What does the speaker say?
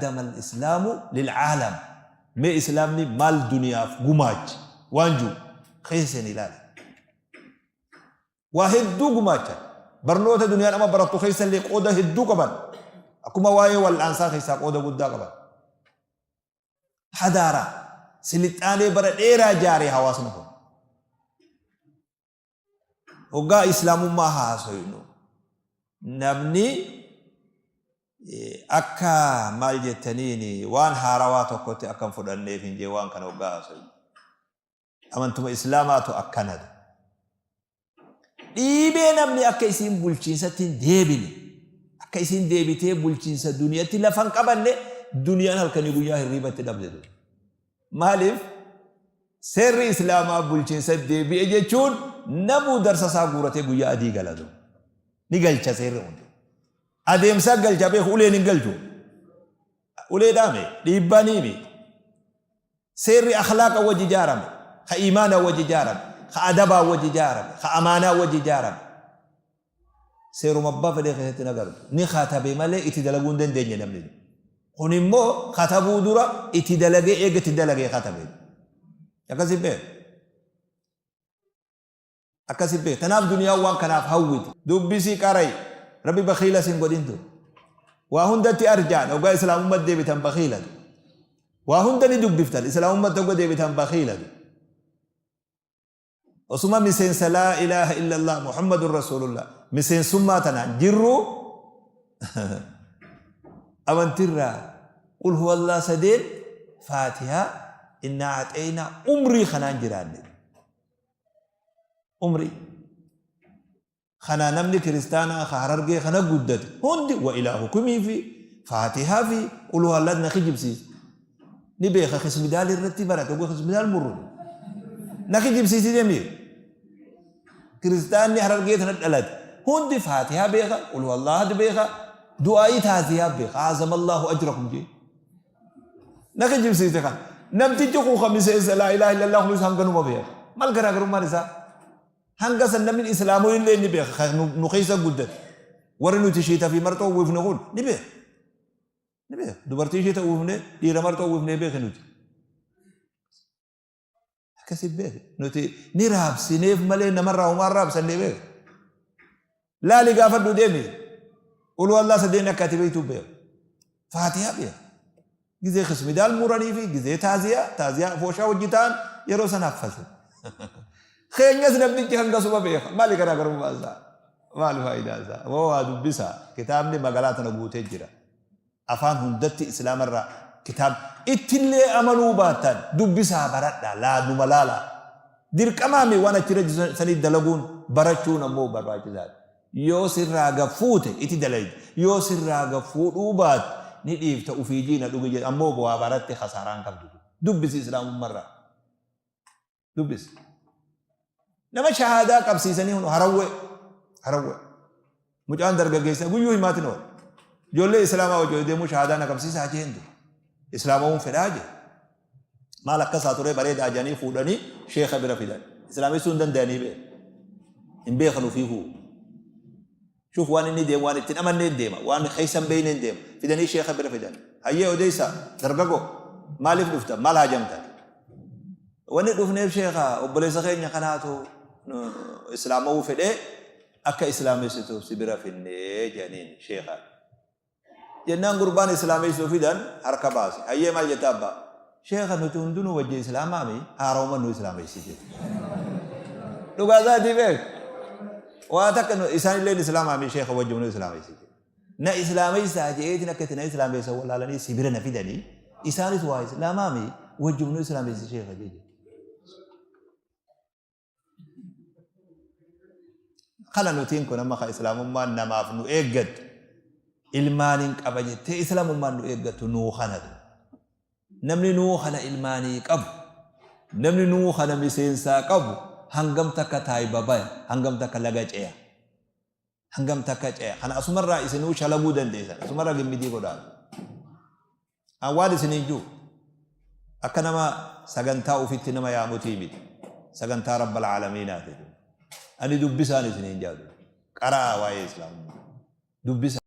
qaddama al-islaamu lil-aalam? Mee islaamni maal duniyaaf gumaache waan jiru keessa seeni ilaali. Waa hedduu gumaachan. Barnoota duniyaan amma barattu keessa illee qooda hedduu qaban. Akkuma waa'ee wal'aansaa keessaa qooda guddaa qaban. Hadaaraa, silixxaanee bara dheeraa jaaree hawaasni kun. Hoggaa islaamummaa haasoynu namni akka maal jettaniin waan haarawaa tokkotti akka hin fudhanneef hin jee waan kana hoggaa haasoynu. Amantuma islaamaatu akkanadha. Dhiibee namni akka isiin bulchiinsatti hin deebine, akka isiin deebitee bulchiinsa duniyatti lafa hin qabanne duniyaan halkanii guyyaa hirriiba itti dhabde ture. Maaliif? Seerri Islaamaa bulchiinsa deebi'e jechuun namuu darsa isaa guuratee guyyaa adii gala ture. Ni galcha seerri kun. Adeemsa galcha beeku uleen hin galchu. Ulee dhaame dhiibbaa ni himi. Seerri akhlaaqa wajji ijaarame, ka iimaanaa wajji ijaarame, ka adabaa wajji ijaarame, ka amaanaa wajji ijaarame. Seeruma abbaa fedhee keessatti hin agartu. Ni katabe malee itti dalaguu hin dandeenye namni. Kun immoo katabuu dura itti dalagee eega itti dalagee katabe. Akkasii beeku. Akkasi beeki. Tanaaf duniyaan waan kanaaf hawwiti. Dubbisi qara'i. Rabbi bakhiila sin godhin tu. Waa hundatti arjaadha. Hoggaa islaamummatti deebitan bakhiila tu. Waa hunda ni dubbiftan. Islaamummatti hogga deebitan bakhiila tu. Osuma miseensa laa ilaaha illallah Muhammadun Rasuulullah miseensummaa tanaan jirru amantirraa qul huwallah sadeen faatihaa innaa axeynaa umrii kanaan jiraanne. Umrii kanaa namni kiristaanaa ka harargee kana guddate hundi wa ilaahukumii fi faatihaa fi qul huwallah na kijibsiise. Ni beeka kismidaal irratti barate oguu kismidaal murru na kijibsiisi deemi. Kiristaanni harargee tana dhalate hundi faatihaa beeka qul huwallah beeka du'aa'ii taasiyaa beeka azamallahu ajrakum jee. Na kijibsiise kan. Namtichi kun kan miseensa laa ilaaha illallah kunis hanganuma beeka. Maal garaagarummaan isaa? Hanga san namni islaamuu illee ni beeka kan nu keessa guddate. Warri nuti shiita fi marxoo uwwifne kun ni beeka. Ni beeka. Dubartii shiita uwwifne dhiira marxoo uwwifne beeka nuti. Akkasi beeka. Nuti ni raabsineef malee namarraa homaa raabsannee beeka. Laali gaafadhu deemi. Ulu Allah sadeen akka ati beektu beeka. Faatihaa beeka. Gizee kismidaal muranii fi gizee taaziyaa taaziyaa fooshaa hojii ta'an yeroo sana haffase. Keenyas namtichi hangasuma beeka. Maali garaagarummaa isaa? Maali faayidaa isaa? Woo waa dubbisaa. Kitaabni magaalaa tana guutee jira. Afaan hundatti islaamarraa kitaab ittillee amanuu baattan dubbisaa baradhaa laaluma laalaa. Dirqamaami waan achirra jiru sanii dalaguun barachuun ammoo barbaachisaadha. Yoo sirraa gad fuute itti dalayda. Yoo sirraa gad fuudhuu baatte ni dhiifta ufii jiina dhugi jedha ammoo waa baratte khasaaraa hin qabdu. Dubbisi islaamummarraa. Dubbisi. Nama shahaadaa qabsiisanii hunu harawwee. Harawwee. Mucaan dargaggeessa guyyuu himaatiin oola. Ijoollee islaamaa wajjin deemuu shahaadaa na qabsiisaa jeen ture. Islaamawuun fedhaa jee. Maal akkasaa turee bareedaa jedhanii fuudhanii sheeka bira fidan. Islaamessuu hin danda'anii beeku. Hin beekan ofiifuu. Shuf waan inni deemu waan itti hin amanneen deema. Waan keessa hin beekneen deema. Fidanii sheeka bira fidan. Hayyee odeessaa dargagoo maaliif dhuftan maal haajamtan? Wanni dhufneef sheeka obboleessa keenya kanaatu islaamawuu fedhee akka islaamessituuf si bira finnee jedhaniin sheekaan. Jennaan gurbaan islaamessuu fidan harka baase. Hayyee maal jetta abbaa? Sheekha nuti hundinuu wajji islaamaami haarawuma nu islaamessi jedhe. Dhugaa isaatii beek. Waa takka isaan illeen islaamaami sheekha wajji nu islaamessi jedhe. Na islaamessaa je'eetiin akka itti na islaamessan wallaalanii si bira na fidanii isaanis waa islaamaami wajji nu islaamessi sheekha jedhe. Kana nutiin kun amma ka islaamummaan namaaf nu eeggattu ilmaaniin qaba jettee islaamummaan nu eeggattu nuu kanatu. Namni nuu kana ilmaanii qabu namni nuu kana miseensaa qabu hangam takka taayiba baya hangam takka laga ceya. Hangam takka ceya. Kana asumarraa isinuu shalaguu dandeessan. Asumarraa gimmidii godhaa. An waan isiniin jiru akka nama sagantaa ufitti nama yaamutii miti. Sagantaa Rabbal Aalamiinaati. Ani dubbisaan isiniin jaadu. Qara'a waa'ee Islaamummaa. Dubbisa.